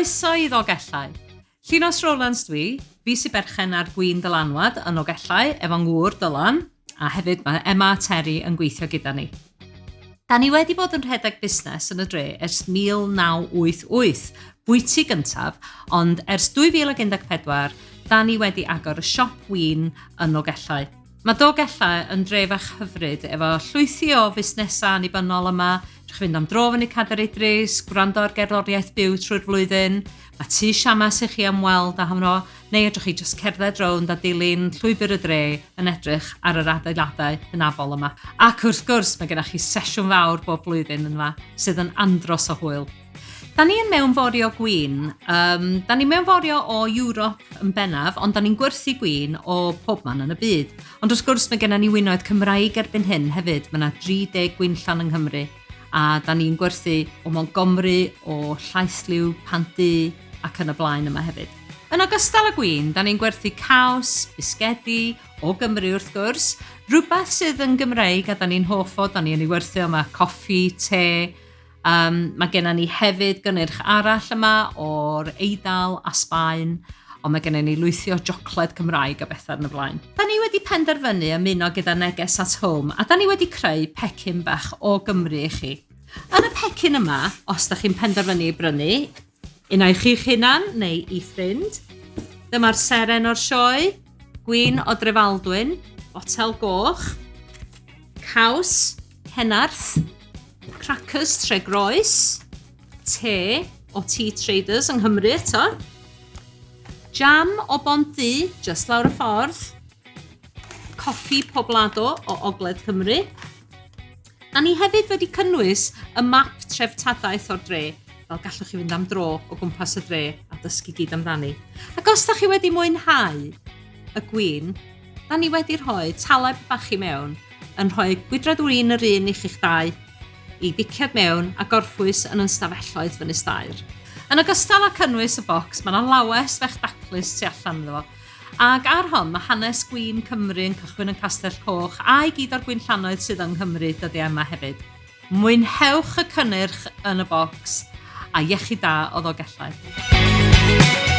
Croeso i Ddolgellau. Llinos Rowlands dwi, fi sy'n berchen ar Gwin Dylanwad yn Nolgellau efo'n ngŵr Dylan, a hefyd mae Emma a Terry yn gweithio gyda ni. Da ni wedi bod yn rhedeg busnes yn y dre ers 1988, bwyty gyntaf, ond ers 2014, da ni wedi agor y siop win yn Nolgellau. Mae Dolgellau yn dre fach hyfryd efo llwythi o fusnesau annibynnol yma, Rydych chi'n fynd am dro fyny Cadair Idris, gwrando ar gerddoriaeth byw trwy'r flwyddyn, mae tŷ siamas i chi ymweld â honno, neu edrych chi jyst cerdded rownd a dilyn llwybr y dre yn edrych ar yr adeiladau hynafol yma. Ac wrth gwrs, mae gennych chi sesiwn fawr bob blwyddyn yma sydd yn andros o hwyl. Da ni yn mewnforio gwin. Um, da ni'n mewnforio o Ewrop yn bennaf, ond da ni'n gwerthu gwin o pob man yn y byd. Ond wrth gwrs mae gennym ni winoedd Cymraeg erbyn hyn hefyd. Mae yna 30 gwinllan yng Nghymru a da ni'n gwerthu o Montgomery, o Llaethliw, Pandy ac yn y blaen yma hefyd. Yn ogystal â gwin, da ni'n gwerthu caws, bisgedi, o Gymru wrth gwrs, rhywbeth sydd yn Gymreig a da ni'n hoff o, da ni'n ei werthu yma, coffi, te, Um, mae gennym ni hefyd gynnyrch arall yma o'r Eidal a Sbaen, ond mae gennym ni lwythi o jocled Cymraeg a bethau yn y blaen. Da ni wedi penderfynu ymuno gyda Neges at Home a da ni wedi creu pecyn bach o Gymru i chi. Yn y pecyn yma, os da chi'n penderfynu i brynu, un ai chi'ch hunan neu i ffrind, dyma'r seren o'r sioe, gwin o Drefaldwyn, botel goch, caws, Penarth, crackers Tregroes, te o Tea Traders yng Nghymru eto, jam o Bont Ddu, just lawr y ffordd, coffi Poblado o Ogledd Cymru. Da ni hefyd wedi cynnwys y map treftadaeth o'r dre, fel gallwch chi fynd am dro o gwmpas y dre a dysgu gyd amdani. Ac os da chi wedi mwynhau y gwin, da ni wedi rhoi taleb bach i mewn yn rhoi gwydrad win yr un i chi'ch dau i biciad mewn a gorffwys yn yn stafelloedd fyny staer. Yn ogystal â cynnwys y bocs, mae yna lawes fech daclus tu allan iddo fo. Ac ar hon mae hanes gwin Cymru yn cychwyn yn Castell Coch a'i gyd o'r gwinllannoedd sydd yng Nghymru dyddiau yma hefyd. Mwynhewch y cynnyrch yn y bocs a iechyd da o Ddolgellau.